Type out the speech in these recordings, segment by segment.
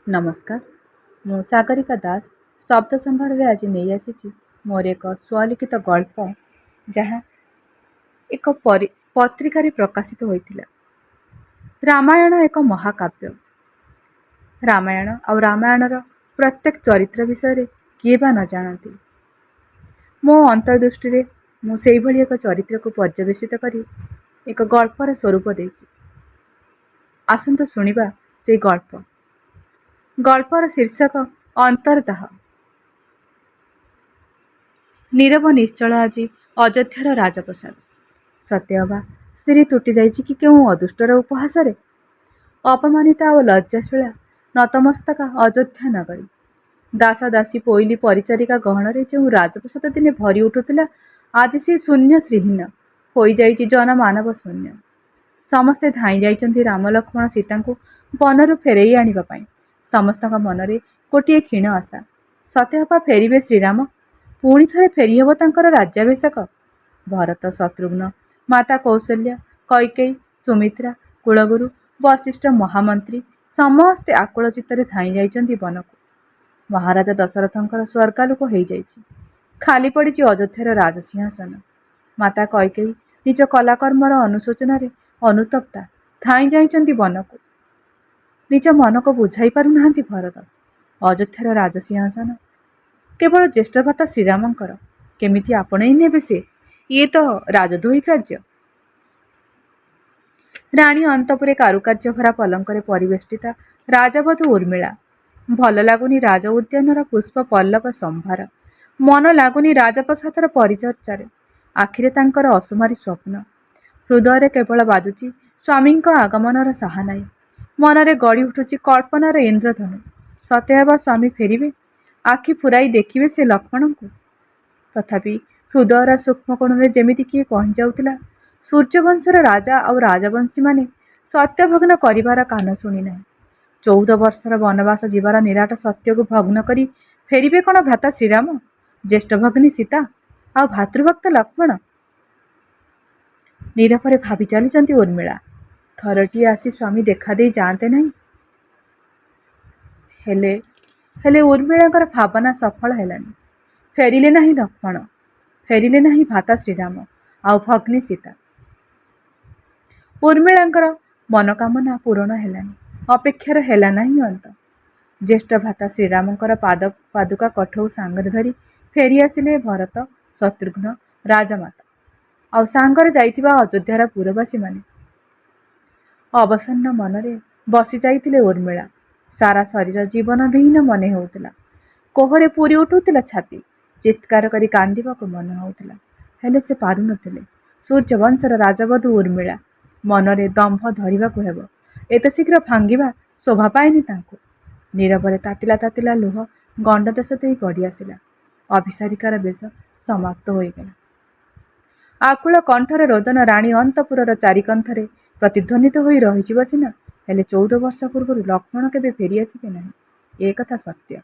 ନମସ୍କାର, ମୁଁ ସାଗରିକା ଦାସ ଶବ୍ଦ ସମ୍ଭାରରେ ଆଜି ନେଇ ଆସିଛି ମୋର ଏକ ସ୍ୱଲିଖିତ ଗଳ୍ପ, ଯାହା ଏକ ପତ୍ରିକାରେ ପ୍ରକାଶିତ ହୋଇଥିଲା। ରାମାୟଣ ଏକ ମହାକାବ୍ୟ। ରାମାୟଣ ଆଉ ରାମାୟଣର ପ୍ରତ୍ୟେକ ଚରିତ୍ର ବିଷୟରେ କିଏ ବା ନ ଜାଣନ୍ତି। ମୋ ଅନ୍ତର୍ଦୃଷ୍ଟିରେ ମୁଁ ସେଇଭଳି ଏକ ଚରିତ୍ରକୁ ପର୍ଯ୍ୟବେସିତ କରି ଏକ ଗଳ୍ପର ସ୍ୱରୂପ ଦେଇଛି। ଆସନ୍ତୁ ଶୁଣିବା ସେଇ ଗଳ୍ପ। ଗଳ୍ପର ଶୀର୍ଷକ ଅନ୍ତର୍ଦାହ। ନୀରବ ନିଶ୍ଚଳ ଆଜି ଅଯୋଧ୍ୟାର ରାଜପ୍ରସାଦ। ସତେ ଅବା ସ୍ତ୍ରୀ ତୁଟି ଯାଇଛି କି କେଉଁ ଅଦୃଷ୍ଟର ଉପହାସରେ। ଅପମାନିତା ଓ ଲଜ୍ଜାଶୀଳା ନତମସ୍ତକା ଅଯୋଧ୍ୟା ନଗରୀ। ଦାସ ଦାସୀ, ପୋଇଲି, ପରିଚାରିକା ଗହଣରେ ଯେଉଁ ରାଜପ୍ରସାଦ ଦିନେ ଭରି ଉଠୁଥିଲା, ଆଜି ସେ ଶୂନ୍ୟ, ଶ୍ରୀହୀନ ହୋଇଯାଇଛି, ଜନମାନବ ଶୂନ୍ୟ। ସମସ୍ତେ ଧାଇଁ ଯାଇଛନ୍ତି ରାମ, ଲକ୍ଷ୍ମଣ, ସୀତାଙ୍କୁ ବନରୁ ଫେରେଇ ଆଣିବା ପାଇଁ। ସମସ୍ତଙ୍କ ମନରେ ଗୋଟିଏ କ୍ଷୀଣ ଆଶା, ସତେ ଅବା ଫେରିବେ ଶ୍ରୀରାମ, ପୁଣି ଥରେ ଫେରିହେବ ତାଙ୍କର ରାଜ୍ୟାଭିଷେକ। ଭରତ, ଶତ୍ରୁଘ୍ନ, ମାତା କୌଶଲ୍ୟା, କୈକେୟୀ, ସୁମିତ୍ରା, କୁଳଗୁରୁ ବଶିଷ୍ଠ, ମହାମନ୍ତ୍ରୀ ସମସ୍ତେ ଆକୁଳ ଚିତ୍ତରେ ଧାଇଁ ଯାଇଛନ୍ତି ବନକୁ। ମହାରାଜା ଦଶରଥଙ୍କର ସ୍ୱର୍ଗାଲୋକ ହେଇଯାଇଛି। ଖାଲି ପଡ଼ିଛି ଅଯୋଧ୍ୟାର ରାଜସିଂହାସନ। ମାତା କୈକେୟୀ ନିଜ କଲାକର୍ମର ଅନୁଶୋଚନାରେ ଅନୁତପ୍ତା ଧାଇଁ ଯାଇଛନ୍ତି ବନକୁ। ନିଜ ମନକୁ ବୁଝାଇ ପାରୁନାହାନ୍ତି ଭରତ। ଅଯୋଧ୍ୟାର ରାଜସିଂହାସନ କେବଳ ଜ୍ୟେଷ୍ଠ ଭ୍ରାତା ଶ୍ରୀରାମଙ୍କର। କେମିତି ଆପଣେଇ ନେବେ ସେ? ଇଏ ତ ରାଜଦ୍ରୋହୀ କାର୍ଯ୍ୟ। ରାଣୀ ଅନ୍ତପୁରେ କାରୁକାର୍ଯ୍ୟ ଭରା ପଲଙ୍କରେ ପରିବେଷ୍ଟିତା ରାଜବଧୂ ଉର୍ମିଳା। ଭଲ ଲାଗୁନି ରାଜ ଉଦ୍ୟାନର ପୁଷ୍ପ ପଲ୍ଲବ ସମ୍ଭାର। ମନ ଲାଗୁନି ରାଜପ୍ରସାଦର ପରିଚର୍ଚ୍ଚାରେ। ଆଖିରେ ତାଙ୍କର ଅସୁମାରୀ ସ୍ୱପ୍ନ। ହୃଦୟରେ କେବଳ ବାଜୁଛି ସ୍ୱାମୀଙ୍କ ଆଗମନର ସାହାନାଇ। ମନରେ ଗଢ଼ି ଉଠୁଛି କଳ୍ପନାର ଇନ୍ଦ୍ରଧନୁ। ସତେ ଅବା ସ୍ୱାମୀ ଫେରିବେ, ଆଖି ପୂରାଇ ଦେଖିବେ ସେ ଲକ୍ଷ୍ମଣଙ୍କୁ। ତଥାପି ହୃଦୟର ସୂକ୍ଷ୍ମ କୋଣରେ ଯେମିତି କିଏ କହି ଯାଉଥିଲା, ସୂର୍ଯ୍ୟବଂଶର ରାଜା ଆଉ ରାଜବଂଶୀମାନେ ସତ୍ୟଭଗ୍ନ କରିବାର କାନ ଶୁଣି ନାହିଁ। 14 ବର୍ଷର ବନବାସ ଯିବାର ନିରାଟ ସତ୍ୟକୁ ଭଗ୍ନ କରି ଫେରିବେ କ'ଣ ଭ୍ରାତା ଶ୍ରୀରାମ, ଜ୍ୟେଷ୍ଠ ଭଗ୍ନୀ ସୀତା ଆଉ ଭାତୃଭକ୍ତ ଲକ୍ଷ୍ମଣ? ନୀରବରେ ଭାବି ଚାଲିଛନ୍ତି ଉର୍ମିଳା। ଥରଟିଏ ଆସି ସ୍ୱାମୀ ଦେଖାଦେଇ ଯାଆନ୍ତେ ନାହିଁ? ହେଲେ ହେଲେ ଉର୍ମିଳାଙ୍କର ଭାବନା ସଫଳ ହେଲାନି। ଫେରିଲେ ନାହିଁ ଲକ୍ଷ୍ମଣ, ଫେରିଲେ ନାହିଁ ଭ୍ରାତା ଶ୍ରୀରାମ ଆଉ ଭଗ୍ନୀ ସୀତା। ଉର୍ମିଳାଙ୍କର ମନୋକାମନା ପୂରଣ ହେଲାନି। ଅପେକ୍ଷାର ହେଲା ନାହିଁ ଅନ୍ତ। ଜ୍ୟେଷ୍ଠ ଭ୍ରାତା ଶ୍ରୀରାମଙ୍କର ପାଦ ପାଦୁକା କଠଉ ସାଙ୍ଗରେ ଧରି ଫେରିଆସିଲେ ଭରତ, ଶତ୍ରୁଘ୍ନ, ରାଜମାତା ଆଉ ସାଙ୍ଗରେ ଯାଇଥିବା ଅଯୋଧ୍ୟାର ପୁରବାସୀମାନେ। ଅବସନ୍ନ ମନରେ ବସି ଯାଇଥିଲେ ଉର୍ମିଳା। ସାରା ଶରୀର ଜୀବନବିହୀନ ମନେ ହେଉଥିଲା। କୋହରେ ପୂରି ଉଠୁଥିଲା ଛାତି। ଚିତ୍କାର କରି କାନ୍ଦିବାକୁ ମନ ହେଉଥିଲା, ହେଲେ ସେ ପାରୁନଥିଲେ। ସୂର୍ଯ୍ୟବଂଶର ରାଜବଧୂ ଉର୍ମିଳା। ମନରେ ଦମ୍ଭ ଧରିବାକୁ ହେବ। ଏତେ ଶୀଘ୍ର ଭାଙ୍ଗିବା ଶୋଭା ପାଏନି ତାଙ୍କୁ। ନୀରବରେ ତାତିଲା ତାତିଲା ଲୁହ ଗଣ୍ଡଦେଶ ଦେଇ ଗଡ଼ି ଆସିଲା। ଅଭିସାରିକାର ବେଶ ସମାପ୍ତ ହୋଇଗଲା। ଆକୁଳ କଣ୍ଠର ରୋଦନ ରାଣୀ ଅନ୍ତପୁରର ଚାରିକନ୍ଥରେ ପ୍ରତିଧ୍ୱନିତ ହୋଇ ରହିଯିବ ସିନା, ହେଲେ 14 ବର୍ଷ ପୂର୍ବରୁ ଲକ୍ଷ୍ମଣ କେବେ ଫେରିଆସିବେ ନାହିଁ, ଏ କଥା ସତ୍ୟ।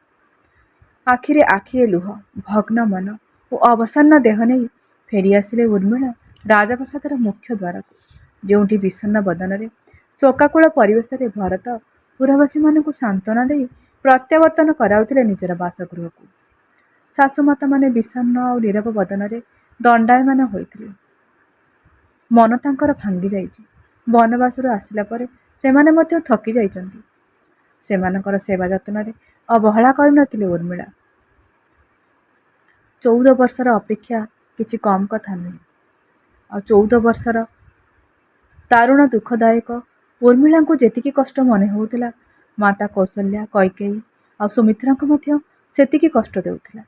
ଆଖିରେ ଆଖିଏ ଲୁହ, ଭଗ୍ନ ମନ ଓ ଅବସନ୍ନ ଦେହ ନେଇ ଫେରିଆସିଲେ ଉର୍ମିଳା ରାଜପ୍ରାସାଦର ମୁଖ୍ୟ ଦ୍ୱାରକୁ, ଯେଉଁଠି ବିଷଣ୍ଣ ବଦନରେ ଶୋକାକୁଳ ପରିବେଶରେ ଭରତ ପୁରବାସୀମାନଙ୍କୁ ସାନ୍ତ୍ୱନା ଦେଇ ପ୍ରତ୍ୟାବର୍ତ୍ତନ କରାଉଥିଲେ ନିଜର ବାସଗୃହକୁ। ଶାଶୁମାତାମାନେ ବିଷଣ୍ଣ ଆଉ ନୀରବ ବଦନରେ ଦଣ୍ଡାୟମାନ ହୋଇଥିଲେ। ମନ ତାଙ୍କର ଭାଙ୍ଗି ଯାଇଛି। ବନବାସରୁ ଆସିଲା ପରେ ସେମାନେ ମଧ୍ୟ ଥକି ଯାଇଛନ୍ତି। ସେମାନଙ୍କର ସେବା ଯତ୍ନରେ ଅବହେଳା କରିନଥିଲେ ଉର୍ମିଳା। 14 ବର୍ଷର ଅପେକ୍ଷା କିଛି କମ୍ କଥା ନୁହେଁ। ଆଉ 14 ବର୍ଷର ଦାରୁଣ ଦୁଃଖଦାୟକ ଉର୍ମିଳାଙ୍କୁ ଯେତିକି କଷ୍ଟ ମନେ ହେଉଥିଲା, ମାତା କୌଶଲ୍ୟା, କୈକେୟୀ ଆଉ ସୁମିତ୍ରାଙ୍କୁ ମଧ୍ୟ ସେତିକି କଷ୍ଟ ଦେଉଥିଲା।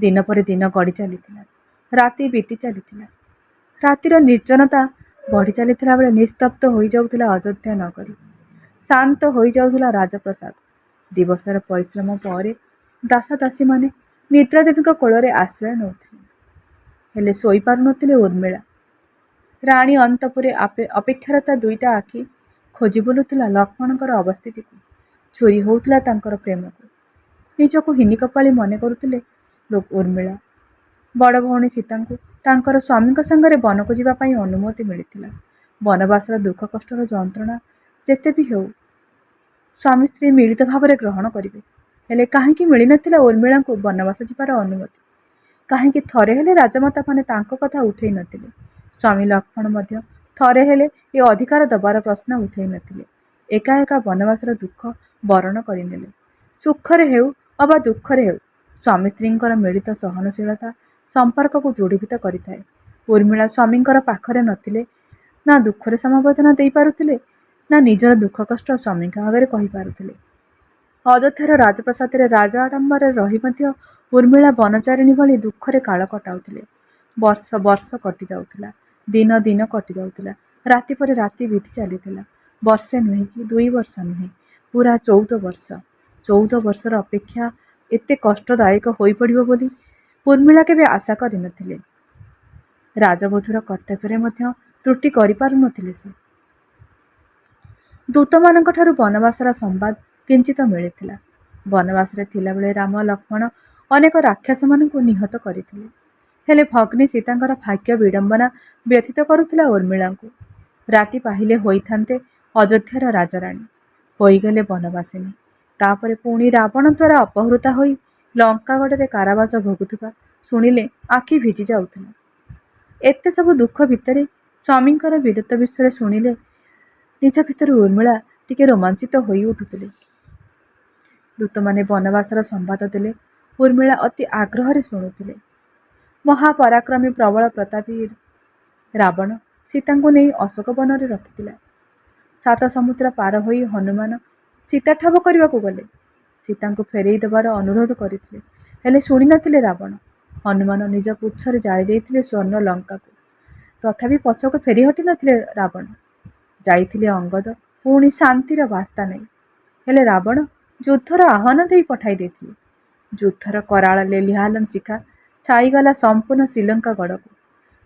ଦିନ ପରେ ଦିନ ଗଡ଼ି ଚାଲିଥିଲା, ରାତି ବିତି ଚାଲିଥିଲା। ରାତିର ନିର୍ଜନତା ବଢ଼ି ଚାଲିଥିଲା ବେଳେ ନିସ୍ତବ୍ଧ ହୋଇଯାଉଥିଲା ଅଯୋଧ୍ୟା ନଗରୀ। ଶାନ୍ତ ହୋଇଯାଉଥିଲା ରାଜପ୍ରସାଦ। ଦିବସର ପରିଶ୍ରମ ପରେ ଦାସଦାସୀମାନେ ନିଦ୍ରାଦେବୀଙ୍କ କୋଳରେ ଆଶ୍ରୟ ନେଉଥିଲେ। ହେଲେ ଶୋଇପାରୁନଥିଲେ ଉର୍ମିଳା। ରାଣୀ ଅନ୍ତପୁରେ ଅପେକ୍ଷାରତା ଦୁଇଟା ଆଖି ଖୋଜି ବୁଲୁଥିଲା ଲକ୍ଷ୍ମଣଙ୍କର ଅବସ୍ଥିତିକୁ। ଝୁରି ହେଉଥିଲା ତାଙ୍କର ପ୍ରେମକୁ। ନିଜକୁ ହିନିକପାଳି ମନେ କରୁଥିଲେ ଉର୍ମିଳା। ବଡ଼ ଭଉଣୀ ସୀତାଙ୍କୁ ତାଙ୍କର ସ୍ୱାମୀଙ୍କ ସାଙ୍ଗରେ ବନକୁ ଯିବା ପାଇଁ ଅନୁମତି ମିଳିଥିଲା। ବନବାସର ଦୁଃଖ କଷ୍ଟର ଯନ୍ତ୍ରଣା ଯେତେ ବି ହେଉ, ସ୍ୱାମୀ ସ୍ତ୍ରୀ ମିଳିତ ଭାବରେ ଗ୍ରହଣ କରିବେ। ହେଲେ କାହିଁକି ମିଳିନଥିଲା ଉର୍ମିଳାଙ୍କୁ ବନବାସ ଯିବାର ଅନୁମତି? କାହିଁକି ଥରେ ହେଲେ ରାଜମାତାମାନେ ତାଙ୍କ କଥା ଉଠେଇ ନଥିଲେ? ସ୍ୱାମୀ ଲକ୍ଷ୍ମଣ ମଧ୍ୟ ଥରେ ହେଲେ ଏ ଅଧିକାର ଦେବାର ପ୍ରଶ୍ନ ଉଠେଇ ନଥିଲେ। ଏକା ଏକା ବନବାସର ଦୁଃଖ ବରଣ କରିନେଲେ। ସୁଖରେ ହେଉ ଅବା ଦୁଃଖରେ ହେଉ, ସ୍ୱାମୀ ସ୍ତ୍ରୀଙ୍କର ମିଳିତ ସହନଶୀଳତା ସମ୍ପର୍କକୁ ଦୃଢ଼ୀଭୂତ କରିଥାଏ। ଉର୍ମିଳା ସ୍ୱାମୀଙ୍କର ପାଖରେ ନଥିଲେ ନା ଦୁଃଖରେ ସମବେଦନା ଦେଇପାରୁଥିଲେ, ନା ନିଜର ଦୁଃଖ କଷ୍ଟ ସ୍ୱାମୀଙ୍କ ଆଗରେ କହିପାରୁଥିଲେ। ଅଯୋଧ୍ୟାର ରାଜପ୍ରାସାଦରେ ରାଜ ଆଡ଼ମ୍ବରରେ ରହି ମଧ୍ୟ ଉର୍ମିଳା ବନଚାରିଣୀ ଭଳି ଦୁଃଖରେ କାଳ କଟାଉଥିଲେ। ବର୍ଷ ବର୍ଷ କଟିଯାଉଥିଲା, ଦିନ ଦିନ କଟିଯାଉଥିଲା, ରାତି ପରେ ରାତି ବିତି ଚାଲିଥିଲା। ବର୍ଷେ ନୁହେଁ କି 2 ବର୍ଷ ନୁହେଁ, ପୁରା 14 ବର୍ଷ। 14 ବର୍ଷର ଅପେକ୍ଷା ଏତେ କଷ୍ଟଦାୟକ ହୋଇପଡ଼ିବ ବୋଲି ଉର୍ମିଳା କେବେ ଆଶା କରିନଥିଲେ। ରାଜବଧୂର କର୍ତ୍ତବ୍ୟରେ ମଧ୍ୟ ତ୍ରୁଟି କରିପାରୁନଥିଲେ ସେ। ଦୂତମାନଙ୍କଠାରୁ ବନବାସର ସମ୍ବାଦ କିଞ୍ଚିତ ମିଳିଥିଲା। ବନବାସରେ ଥିଲାବେଳେ ରାମ ଲକ୍ଷ୍ମଣ ଅନେକ ରାକ୍ଷସମାନଙ୍କୁ ନିହତ କରିଥିଲେ। ହେଲେ ଭଗ୍ନୀ ସୀତାଙ୍କର ଭାଗ୍ୟ ବିଡ଼ମ୍ବନା ବ୍ୟଥିତ କରୁଥିଲା ଉର୍ମିଳାଙ୍କୁ। ରାତି ପାହିଲେ ହୋଇଥାନ୍ତେ ଅଯୋଧ୍ୟାର ରାଜାରାଣୀ, ହୋଇଗଲେ ବନବାସିନୀ। ତାପରେ ପୁଣି ରାବଣ ଦ୍ୱାରା ଅପହୃତା ହୋଇ ଲଙ୍କାଗଡ଼ରେ କାରାବାସ ଭୋଗୁଥିବା ଶୁଣିଲେ ଆଖି ଭିଜି ଯାଉଥିଲା। ଏତେ ସବୁ ଦୁଃଖ ଭିତରେ ସ୍ୱାମୀଙ୍କର ବୀରତ୍ୱ ବିଷୟରେ ଶୁଣିଲେ ନିଜ ଭିତରୁ ଉର୍ମିଳା ଟିକେ ରୋମାଞ୍ଚିତ ହୋଇ ଉଠୁଥିଲେ। ଦୂତମାନେ ବନବାସର ସମ୍ବାଦ ଦେଲେ ଉର୍ମିଳା ଅତି ଆଗ୍ରହରେ ଶୁଣୁଥିଲେ। ମହାପରାକ୍ରମୀ ପ୍ରବଳ ପ୍ରତାପୀ ରାବଣ ସୀତାଙ୍କୁ ନେଇ ଅଶୋକ ବନରେ ରଖିଥିଲା। 7 ସମୁଦ୍ର ପାର ହୋଇ ହନୁମାନ ସୀତା ଠାବ କରିବାକୁ ଗଲେ। ସୀତାଙ୍କୁ ଫେରେଇ ଦେବାର ଅନୁରୋଧ କରିଥିଲେ, ହେଲେ ଶୁଣିନଥିଲେ ରାବଣ। ହନୁମାନ ନିଜ ପୁଚ୍ଛରେ ଜାଳି ଦେଇଥିଲେ ସ୍ୱର୍ଣ୍ଣ ଲଙ୍କାକୁ। ତଥାପି ପଛକୁ ଫେରି ହଟିନଥିଲେ ରାବଣ। ଯାଇଥିଲେ ଅଙ୍ଗଦ ପୁଣି ଶାନ୍ତିର ବାର୍ତ୍ତା ନେଇ, ହେଲେ ରାବଣ ଯୁଦ୍ଧର ଆହ୍ୱାନ ଦେଇ ପଠାଇ ଦେଇଥିଲେ। ଯୁଦ୍ଧର କରାଳ ଲେଲିହାଲନ ଶିଖା ଛାଇଗଲା ସମ୍ପୂର୍ଣ୍ଣ ଶ୍ରୀଲଙ୍କା ଗଡ଼କୁ।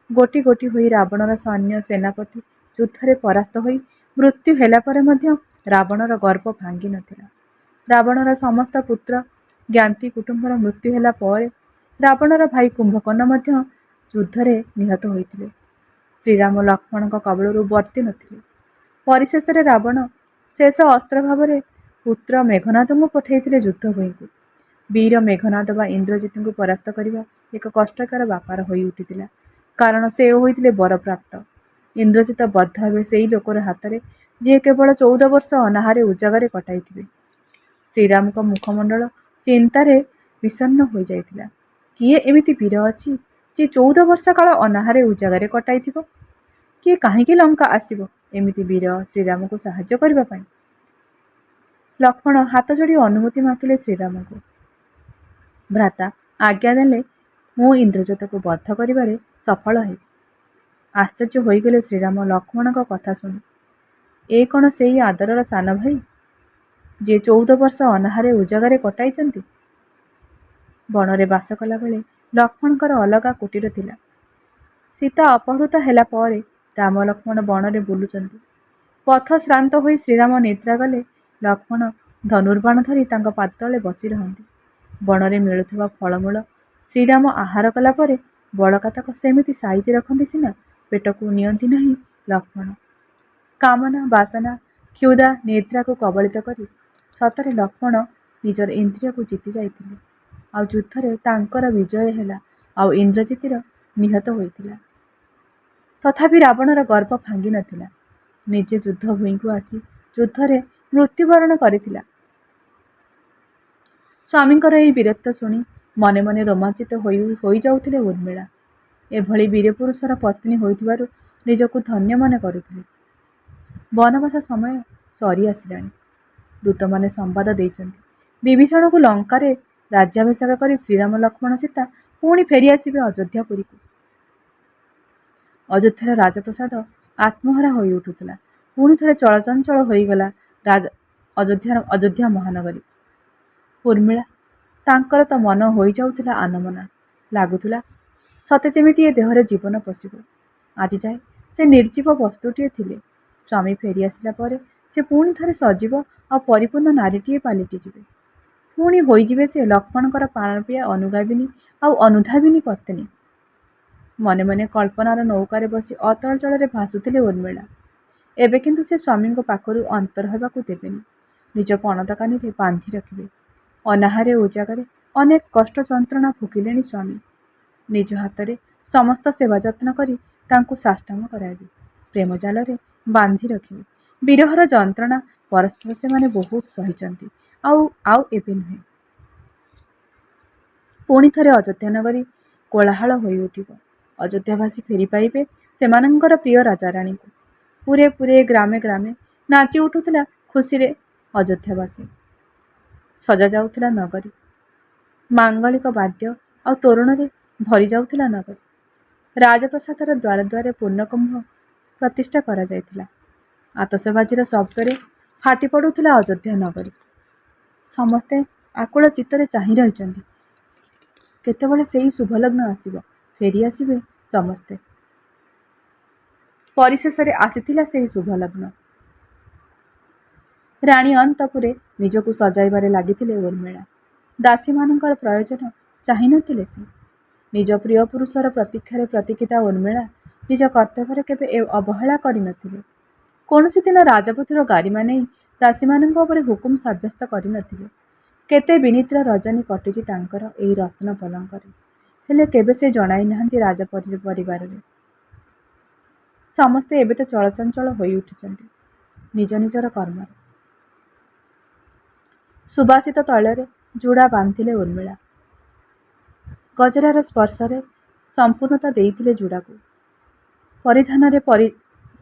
ଗୋଟି ଗୋଟି ହୋଇ ରାବଣର ସୈନ୍ୟ ସେନାପତି ଯୁଦ୍ଧରେ ପରାସ୍ତ ହୋଇ ମୃତ୍ୟୁ ହେଲା ପରେ ମଧ୍ୟ ରାବଣର ଗର୍ବ ଭାଙ୍ଗି ନଥିଲା। ରାବଣର ସମସ୍ତ ପୁତ୍ର ଜ୍ଞାତି କୁଟୁମ୍ବର ମୃତ୍ୟୁ ହେଲା ପରେ ରାବଣର ଭାଇ କୁମ୍ଭକର୍ଣ୍ଣ ମଧ୍ୟ ଯୁଦ୍ଧରେ ନିହତ ହୋଇଥିଲେ। ଶ୍ରୀରାମ ଲକ୍ଷ୍ମଣଙ୍କ କବଳରୁ ବର୍ତ୍ତି ନଥିଲେ। ପରିଶେଷରେ ରାବଣ ଶେଷ ଅସ୍ତ୍ର ଭାବରେ ପୁତ୍ର ମେଘନାଦଙ୍କୁ ପଠାଇଥିଲେ ଯୁଦ୍ଧଭୂଇଁକୁ। ବୀର ମେଘନାଦ ବା ଇନ୍ଦ୍ରଜିତଙ୍କୁ ପରାସ୍ତ କରିବା ଏକ କଷ୍ଟକର ବ୍ୟାପାର ହୋଇ ଉଠିଥିଲା, କାରଣ ସେ ହୋଇଥିଲେ ବରପ୍ରାପ୍ତ। ଇନ୍ଦ୍ରଜିତ ବଦ୍ଧ ହେବେ ସେଇ ଲୋକର ହାତରେ ଯିଏ କେବଳ 14 ବର୍ଷ ଅନାହାରେ ଉଜାଗରେ କଟାଇଥିବେ। ଶ୍ରୀରାମଙ୍କ ମୁଖମଣ୍ଡଳ ଚିନ୍ତାରେ ବିଷଣ୍ଣ ହୋଇଯାଇଥିଲା। କିଏ ଏମିତି ବୀର ଅଛି ଯିଏ 14 ବର୍ଷ କାଳ ଅନାହାରେ ଉଜାଗରେ କଟାଇଥିବ? କିଏ କାହିଁକି ଲଙ୍କା ଆସିବ ଏମିତି ବୀର ଶ୍ରୀରାମକୁ ସାହାଯ୍ୟ କରିବା ପାଇଁ? ଲକ୍ଷ୍ମଣ ହାତ ଯୋଡ଼ି ଅନୁମତି ମାଗିଲେ ଶ୍ରୀରାମଙ୍କୁ। ଭ୍ରାତା ଆଜ୍ଞା ଦେଲେ ମୁଁ ଇନ୍ଦ୍ରଜିତକୁ ବଦ୍ଧ କରିବାରେ ସଫଳ ହେବି। ଆଶ୍ଚର୍ଯ୍ୟ ହୋଇଗଲେ ଶ୍ରୀରାମ ଲକ୍ଷ୍ମଣଙ୍କ କଥା ଶୁଣି। ଏ କ'ଣ ସେଇ ଆଦରର ସାନ ଭାଇ, ଯିଏ 14 ବର୍ଷ ଅନାହାରେ ଉଜାଗରେ କଟାଇଛନ୍ତି? ବଣରେ ବାସ କଲାବେଳେ ଲକ୍ଷ୍ମଣଙ୍କର ଅଲଗା କୁଟୀର ଥିଲା। ସୀତା ଅପହୃତ ହେଲା ପରେ ରାମ ଲକ୍ଷ୍ମଣ ବଣରେ ବୁଲୁଛନ୍ତି। ପଥ ଶ୍ରାନ୍ତ ହୋଇ ଶ୍ରୀରାମ ନିଦ୍ରା ଗଲେ ଲକ୍ଷ୍ମଣ ଧନୁର୍ବାଣ ଧରି ତାଙ୍କ ପାଦ ତଳେ ବସି ରହନ୍ତି। ବଣରେ ମିଳୁଥିବା ଫଳମୂଳ ଶ୍ରୀରାମ ଆହାର କଲା ପରେ ବଳକା ତକ ସେମିତି ସାଇତି ରଖନ୍ତି ସିନା, ପେଟକୁ ନିଅନ୍ତି ନାହିଁ ଲକ୍ଷ୍ମଣ। କାମନା, ବାସନା, କ୍ଷୁଧା, ନିଦ୍ରାକୁ କବଳିତ କରି ସତରେ ଲକ୍ଷ୍ମଣ ନିଜର ଇନ୍ଦ୍ରିୟକୁ ଜିତି ଯାଇଥିଲେ। ଆଉ ଯୁଦ୍ଧରେ ତାଙ୍କର ବିଜୟ ହେଲା, ଆଉ ଇନ୍ଦ୍ରଜିତର ନିହତ ହୋଇଥିଲା। ତଥାପି ରାବଣର ଗର୍ବ ଭାଙ୍ଗି ନଥିଲା। ନିଜେ ଯୁଦ୍ଧ ଭୂଇଁକୁ ଆସି ଯୁଦ୍ଧରେ ମୃତ୍ୟୁବରଣ କରିଥିଲା। ସ୍ୱାମୀଙ୍କର ଏହି ବୀରତ୍ୱ ଶୁଣି ମନେ ମନେ ରୋମାଞ୍ଚିତ ହୋଇଯାଉଥିଲେ ଉର୍ମିଳା। ଏଭଳି ବୀରପୁରୁଷର ପତ୍ନୀ ହୋଇଥିବାରୁ ନିଜକୁ ଧନ୍ୟ ମନେ କରୁଥିଲେ। ବନବାସ ସମୟ ସରି ଆସିଲାଣି। ଦୂତମାନେ ସମ୍ବାଦ ଦେଇଛନ୍ତି, ବିଭୀଷଣକୁ ଲଙ୍କାରେ ରାଜ୍ୟାଭିଷେକ କରି ଶ୍ରୀରାମ ଲକ୍ଷ୍ମଣ ସୀତା ପୁଣି ଫେରିଆସିବେ ଅଯୋଧ୍ୟାପୁରୀକୁ। ଅଯୋଧ୍ୟାର ରାଜପ୍ରସାଦ ଆତ୍ମହରା ହୋଇ ଉଠୁଥିଲା। ପୁଣି ଥରେ ଚଳଚଞ୍ଚଳ ହୋଇଗଲା ଅଯୋଧ୍ୟା ମହାନଗରୀ। ଉର୍ମିଳା ତାଙ୍କର ତ ମନ ହୋଇଯାଉଥିଲା ଆନମନା। ଲାଗୁଥିଲା ସତେ ଯେମିତି ଏ ଦେହରେ ଜୀବନ ପଶିବ। ଆଜି ଯାଏ ସେ ନିର୍ଜୀବ ବସ୍ତୁଟିଏ ଥିଲେ। ସ୍ୱାମୀ ଫେରିଆସିଲା ପରେ ସେ ପୁଣି ଥରେ ସଜୀବ ଆଉ ପରିପୂର୍ଣ୍ଣ ନାରୀଟିଏ ପାଲଟିଯିବେ। ପୁଣି ହୋଇଯିବେ ସେ ଲକ୍ଷ୍ମଣଙ୍କର ପ୍ରାଣପ୍ରିୟା ଅନୁଗାମିନୀ ଆଉ ଅନୁଧାବିନୀ ପତ୍ନୀ। ମନେ ମନେ କଳ୍ପନାର ନୌକାରେ ବସି ଅତଳ ଜଳରେ ଭାସୁଥିଲେ ଉର୍ମିଳା। ଏବେ କିନ୍ତୁ ସେ ସ୍ୱାମୀଙ୍କ ପାଖରୁ ଅନ୍ତର ହେବାକୁ ଦେବେନି। ନିଜ ପଣତକାନିରେ ବାନ୍ଧି ରଖିବେ। ଅନାହାରେ ଉଜାଗରେ ଅନେକ କଷ୍ଟ ଯନ୍ତ୍ରଣା ଭୋଗିଲେଣି ସ୍ୱାମୀ। ନିଜ ହାତରେ ସମସ୍ତ ସେବା ଯତ୍ନ କରି ତାଙ୍କୁ ସାଷ୍ଟାମ କରାଇବେ, ପ୍ରେମ ଜାଲରେ ବାନ୍ଧି ରଖିବେ। ବିରହର ଯନ୍ତ୍ରଣା ପରସ୍ପର ସେମାନେ ବହୁତ ସହିଛନ୍ତି, ଆଉ ଆଉ ଏବେ ନୁହେଁ। ପୁଣି ଥରେ ଅଯୋଧ୍ୟା ନଗରୀ କୋଳାହଳ ହୋଇଉଠିବ। ଅଯୋଧ୍ୟାବାସୀ ଫେରି ପାଇବେ ସେମାନଙ୍କର ପ୍ରିୟ ରାଜାରାଣୀଙ୍କୁ। ପୁରେ ପୁରେ, ଗ୍ରାମେ ଗ୍ରାମେ ନାଚି ଉଠୁଥିଲା ଖୁସିରେ ଅଯୋଧ୍ୟାବାସୀ। ସଜା ଯାଉଥିଲା ନଗରୀ। ମାଙ୍ଗଳିକ ବାଦ୍ୟ ଆଉ ତୋରଣରେ ଭରି ଯାଉଥିଲା ନଗରୀ। ରାଜପ୍ରାସାଦର ଦ୍ୱାର ଦ୍ୱାରେ ପୂର୍ଣ୍ଣକୁମ୍ଭ ପ୍ରତିଷ୍ଠା କରାଯାଇଥିଲା। ଆତସବାଜିର ଶବ୍ଦରେ ଫାଟି ପଡ଼ୁଥିଲା ଅଯୋଧ୍ୟା ନଗରୀ। ସମସ୍ତେ ଆକୁଳ ଚିତ୍ତରେ ଚାହିଁ ରହିଛନ୍ତି, କେତେବେଳେ ସେଇ ଶୁଭଲଗ୍ନ ଆସିବ, ଫେରିଆସିବେ ସମସ୍ତେ। ପରିଶେଷରେ ଆସିଥିଲା ସେହି ଶୁଭଲଗ୍ନ। ରାଣୀ ଅନ୍ତପୁରେ ନିଜକୁ ସଜାଇବାରେ ଲାଗିଥିଲେ ଉର୍ମିଳା। ଦାସୀମାନଙ୍କର ପ୍ରୟୋଜନ ଚାହିଁନଥିଲେ ସେ। ନିଜ ପ୍ରିୟ ପୁରୁଷର ପ୍ରତୀକ୍ଷାରେ ପ୍ରତୀକ୍ଷିତା ଉର୍ମିଳା ନିଜ କର୍ତ୍ତବ୍ୟରେ କେବେ ଅବହେଳା କରିନଥିଲେ। କୌଣସି ଦିନ ରାଜବଧୂର ଗାରିମା ନେଇ ଦାସୀମାନଙ୍କ ଉପରେ ହୁକୁମ ସାବ୍ୟସ୍ତ କରିନଥିଲେ। କେତେ ବିନିଦ୍ର ରଜନୀ କଟିଛି ତାଙ୍କର ଏହି ରତ୍ନ ପଲଙ୍କରେ, ହେଲେ କେବେ ସେ ଜଣାଇ ନାହାନ୍ତି ରାଜ ପରିବାରରେ। ସମସ୍ତେ ଏବେ ତ ଚଳଚଞ୍ଚଳ ହୋଇ ଉଠିଛନ୍ତି ନିଜ ନିଜର କର୍ମରେ। ସୁବାସିତ ତୈଳରେ ଜୁଡ଼ା ବାନ୍ଧିଲେ ଉର୍ମିଳା। ଗଜରାର ସ୍ପର୍ଶରେ ସମ୍ପୂର୍ଣ୍ଣତା ଦେଇଥିଲେ ଜୁଡ଼ାକୁ।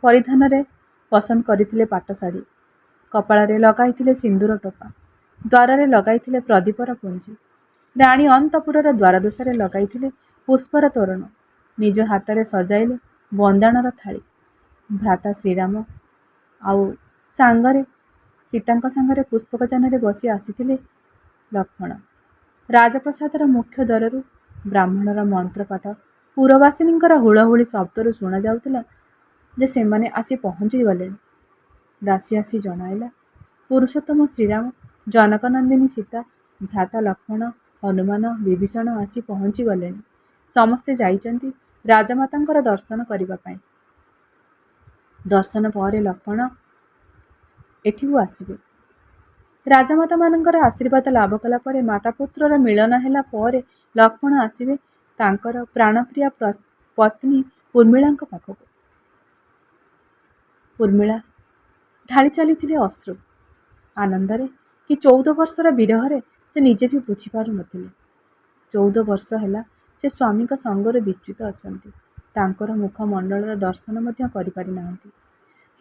ପରିଧାନରେ ପସନ୍ଦ କରିଥିଲେ ପାଟଶାଢ଼ୀ। କପାଳରେ ଲଗାଇଥିଲେ ସିନ୍ଦୁର ଟୋପା। ଦ୍ୱାରରେ ଲଗାଇଥିଲେ ପ୍ରଦୀପର ପୁଞ୍ଜି। ରାଣୀ ଅନ୍ତପୁରର ଦ୍ୱାରଦେଶରେ ଲଗାଇଥିଲେ ପୁଷ୍ପର ତୋରଣ। ନିଜ ହାତରେ ସଜାଇଲେ ବନ୍ଦାଣର ଥାଳି। ଭ୍ରାତା ଶ୍ରୀରାମ ଆଉ ସାଙ୍ଗରେ ସୀତାଙ୍କ ସାଙ୍ଗରେ ପୁଷ୍ପକ ଯାନରେ ବସି ଆସିଥିଲେ ଲକ୍ଷ୍ମଣ। ରାଜପ୍ରାସାଦର ମୁଖ୍ୟ ଦ୍ୱାରରୁ ବ୍ରାହ୍ମଣର ମନ୍ତ୍ରପାଠ, ପୁରବାସିନୀଙ୍କର ହୁଳହୁଳି ଶବ୍ଦରୁ ଶୁଣାଯାଉଥିଲା ଯେ ସେମାନେ ଆସି ପହଞ୍ଚି ଗଲେଣି। ଦାସୀ ଆସି ଜଣାଇଲା, ପୁରୁଷୋତ୍ତମ ଶ୍ରୀରାମ, ଜନକନନ୍ଦିନୀ ସୀତା, ଭ୍ରାତା ଲକ୍ଷ୍ମଣ, ହନୁମାନ, ବିଭୀଷଣ ଆସି ପହଞ୍ଚି ଗଲେଣି। ସମସ୍ତେ ଯାଇଛନ୍ତି ରାଜମାତାଙ୍କର ଦର୍ଶନ କରିବା ପାଇଁ। ଦର୍ଶନ ପରେ ଲକ୍ଷ୍ମଣ ଏଠିକୁ ଆସିବେ। ରାଜମାତାମାନଙ୍କର ଆଶୀର୍ବାଦ ଲାଭ କଲା ପରେ, ମାତା ପୁତ୍ରର ମିଳନ ହେଲା ପରେ ଲକ୍ଷ୍ମଣ ଆସିବେ ତାଙ୍କର ପ୍ରାଣପ୍ରିୟା ପତ୍ନୀ ଉର୍ମିଳାଙ୍କ ପାଖକୁ। ଉର୍ମିଳା ଢାଳି ଚାଲିଥିଲେ ଅଶ୍ରୁ। ଆନନ୍ଦରେ କି 14 ବର୍ଷର ବିରହରେ ସେ ନିଜେ ବି ବୁଝିପାରୁନଥିଲେ। 14 ବର୍ଷ ହେଲା ସେ ସ୍ୱାମୀଙ୍କ ସଙ୍ଗରୁ ବିଚ୍ୟୁତ ଅଛନ୍ତି। ତାଙ୍କର ମୁଖମଣ୍ଡଳର ଦର୍ଶନ ମଧ୍ୟ କରିପାରି ନାହାନ୍ତି।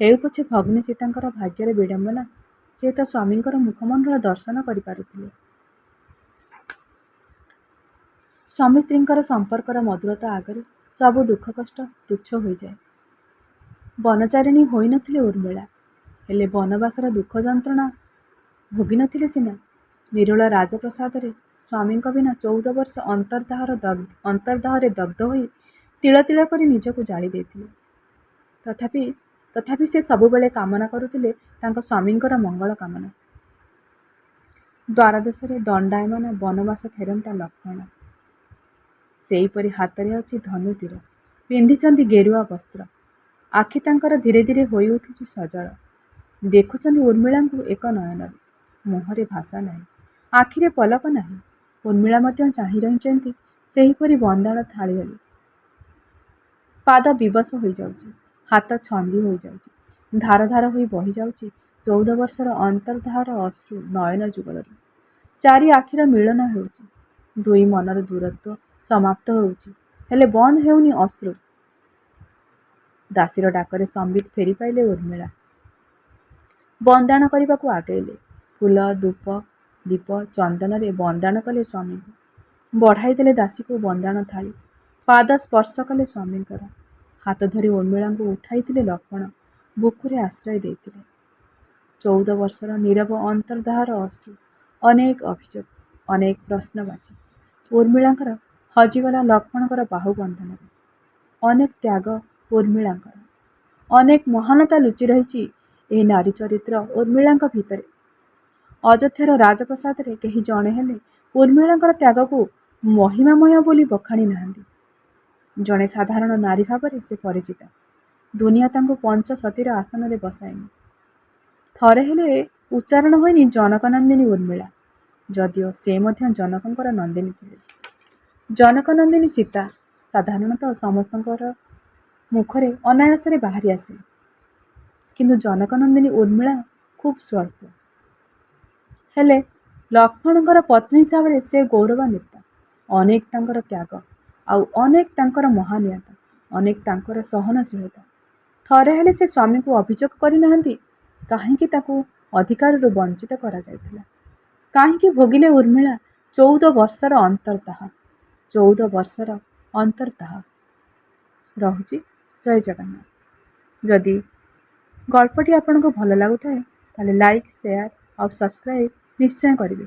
ହେଉ ପଛେ ଭଗ୍ନୀ ସୀତାଙ୍କର ଭାଗ୍ୟରେ ବିଡ଼ମ୍ବନା, ସେ ତ ସ୍ୱାମୀଙ୍କର ମୁଖମଣ୍ଡଳ ଦର୍ଶନ କରିପାରୁଥିଲେ। ସ୍ୱାମୀ ସ୍ତ୍ରୀଙ୍କର ସମ୍ପର୍କର ମଧୁରତା ଆଗରେ ସବୁ ଦୁଃଖ କଷ୍ଟ ତୁଚ୍ଛ ହୋଇଯାଏ। ବନଚାରିଣୀ ହୋଇନଥିଲେ ଉର୍ମିଳା, ହେଲେ ବନବାସର ଦୁଃଖ ଯନ୍ତ୍ରଣା ଭୋଗିନଥିଲେ ସିନା, ନିରୋଳା ରାଜପ୍ରାସାଦରେ ସ୍ୱାମୀଙ୍କ ବିନା 14 ବର୍ଷ ଅନ୍ତର୍ଦାହରେ ଦଗ୍ଧ ହୋଇ ତିଳ ତିଳ କରି ନିଜକୁ ଜାଳି ଦେଇଥିଲେ। ତଥାପି ତଥାପି ସେ ସବୁବେଳେ କାମନା କରୁଥିଲେ ତାଙ୍କ ସ୍ୱାମୀଙ୍କର ମଙ୍ଗଳ କାମନା। ଦ୍ୱାରଦେଶରେ ଦଣ୍ଡାୟମାନ ବନବାସ ଫେରନ୍ତା ଲକ୍ଷ୍ମଣ। ସେହିପରି ହାତରେ ଅଛି ଧନୁ ତୀର, ପିନ୍ଧିଛନ୍ତି ଗେରୁଆ ବସ୍ତ୍ର। ଆଖି ତାଙ୍କର ଧୀରେ ଧୀରେ ହୋଇଉଠୁଛି ସଜଳ। ଦେଖୁଛନ୍ତି ଉର୍ମିଳାଙ୍କୁ ଏକ ନୟନରେ। ମୁହଁରେ ଭାଷା ନାହିଁ, ଆଖିରେ ପଲକ ନାହିଁ। ଉର୍ମିଳା ମଧ୍ୟ ଚାହିଁ ରହିଛନ୍ତି ସେହିପରି ବନ୍ଦାଣ ଥାଳି ଭଳି। ପାଦ ବିବଶ ହୋଇଯାଉଛି, ହାତ ଛନ୍ଦି ହୋଇଯାଉଛି, ଧାର ଧାର ହୋଇ ବହିଯାଉଛି 14 ବର୍ଷର ଅନ୍ତର୍ଦାହର ଅଶ୍ରୁ ନୟନ ଯୁଗଳରୁ। ଚାରି ଆଖିର ମିଳନ ହେଉଛି, ଦୁଇ ମନର ଦୂରତ୍ୱ ସମାପ୍ତ ହେଉଛି, ହେଲେ ବନ୍ଦ ହେଉନି ଅଶ୍ରୁ। ଦାସୀର ଡାକରେ ସମ୍ବିତ ଫେରି ପାଇଲେ ଉର୍ମିଳା। ବନ୍ଦାଣ କରିବାକୁ ଆଗେଇଲେ। ଫୁଲ, ଧୂପ, ଦୀପ, ଚନ୍ଦନରେ ବନ୍ଦାଣ କଲେ ସ୍ୱାମୀଙ୍କୁ। ବଢ଼ାଇ ଦେଲେ ଦାସୀକୁ ବନ୍ଦାଣ ଥାଳି। ପାଦ ସ୍ପର୍ଶ କଲେ ସ୍ୱାମୀଙ୍କର। ହାତ ଧରି ଉର୍ମିଳାଙ୍କୁ ଉଠାଇଥିଲେ ଲକ୍ଷ୍ମଣ, ବୁକୁରେ ଆଶ୍ରୟ ଦେଇଥିଲେ। 14 ବର୍ଷର ନୀରବ ଅନ୍ତର୍ଦାହର ଅଶ୍ରୁ, ଅନେକ ଅଭିଯୋଗ, ଅନେକ ପ୍ରଶ୍ନବାଚୀ ଉର୍ମିଳାଙ୍କର ହଜିଗଲା ଲକ୍ଷ୍ମଣଙ୍କର ବାହୁବନ୍ଧନରେ। ଅନେକ ତ୍ୟାଗ ଉର୍ମିଳାଙ୍କର, ଅନେକ ମହାନତା ଲୁଚି ରହିଛି ଏହି ନାରୀ ଚରିତ୍ର ଉର୍ମିଳାଙ୍କ ଭିତରେ। ଅଯୋଧ୍ୟାର ରାଜପ୍ରାସାଦରେ କେହି ଜଣେ ହେଲେ ଉର୍ମିଳାଙ୍କର ତ୍ୟାଗକୁ ମହିମାମୟ ବୋଲି ବଖାଣି ନାହାନ୍ତି। ଜଣେ ସାଧାରଣ ନାରୀ ଭାବରେ ସେ ପରିଚିତା। ଦୁନିଆ ତାଙ୍କୁ ପଞ୍ଚସତୀର ଆସନରେ ବସାଇନି। ଥରେ ହେଲେ ଉଚ୍ଚାରଣ ହୋଇନି ଜନକନନ୍ଦିନୀ ଉର୍ମିଳା, ଯଦିଓ ସେ ମଧ୍ୟ ଜନକଙ୍କର ନନ୍ଦିନୀ ଥିଲେ। ଜନକନନ୍ଦିନୀ ସୀତା ସାଧାରଣତଃ ସମସ୍ତଙ୍କର ମୁଖରେ ଅନାୟାସରେ ବାହାରି ଆସେ, କିନ୍ତୁ ଜନକନନ୍ଦିନୀ ଉର୍ମିଳା ଖୁବ୍ ସ୍ୱଳ୍ପ। ହେଲେ ଲକ୍ଷ୍ମଣଙ୍କର ପତ୍ନୀ ହିସାବରେ ସେ ଗୌରବାନ୍ୱିତା। ଅନେକ ତାଙ୍କର ତ୍ୟାଗ, ଆଉ ଅନେକ ତାଙ୍କର ମହାନୀୟତା, ଅନେକ ତାଙ୍କର ସହନଶୀଳତା। ଥରେ ହେଲେ ସେ ସ୍ୱାମୀଙ୍କୁ ଅଭିଯୋଗ କରିନାହାନ୍ତି କାହିଁକି ତାକୁ ଅଧିକାରରୁ ବଞ୍ଚିତ କରାଯାଇଥିଲା, କାହିଁକି ଭୋଗିଲେ ଉର୍ମିଳା 14 ବର୍ଷର ଅନ୍ତର୍ଦାହ, 14 ବର୍ଷର ଅନ୍ତର୍ଦାହ। ରହୁଛି, ଜୟ ଜଗନ୍ନାଥ। ଯଦି ଗଳ୍ପଟି ଆପଣଙ୍କୁ ଭଲ ଲାଗୁଥାଏ, ତାହେଲେ ଲାଇକ୍, ସେୟାର ଆଉ ସବସ୍କ୍ରାଇବ୍ ନିଶ୍ଚୟ କରିବେ।